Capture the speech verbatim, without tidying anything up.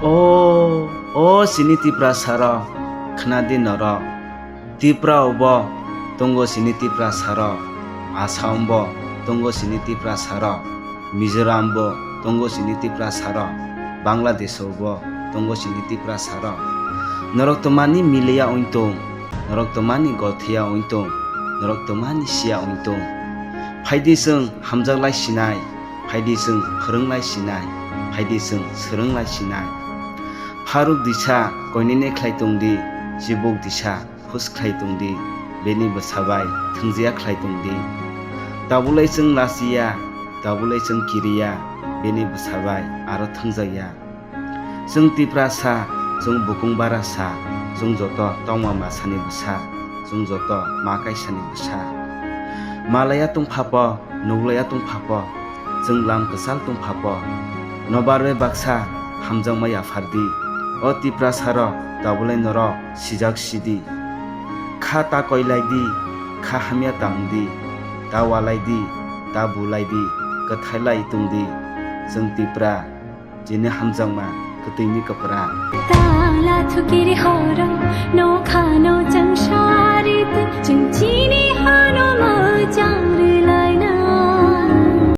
O, o chini Tiprasarok, khna di norok. Tripura o bo tongo chini Tiprasarok, Assam bo tongo chini Tiprasarok, Mizoram bo tongo chini Tiprasarok, Bangladesh o bo tongo chini Tiprasarok. Norok twmani miliya wng tong, norok twmani gothiya wng tong, norok twmani siya wng tong. Phaidi chwng hamjaklai sinai, phaidi chwng phwrwnglai sinai, phaidi chwng swrwnglai sinai. Pharuk disa koinene khlai tong di, chibuk disa phus khlai tong di, bini bwsa bai thwngjiya khlai tong di. Tabulai chwng lachiya, tabulai chwng kiriya, bini bwsa bai aro thwngjakya. Chwng Tiprasa, chwng bukung barasa, chwng joto tongma masani bwsa, chwng joto ma kaisani bwsa. Malaya tongphapo, nuglaya tongphapo, chwng lam kwchal tongphapo. Nobar bai baksa hamjakma yaphardi. O Tiprasarok, tabulai norok sijak sidi. Kha ta koilai di, kha hamya ta wng di, ta walai di, ta bulai di, kwthai lai tong di. Chwng Tipra, chini hamjakma kwtwini kwpra. Tala thukiri horo, nokha no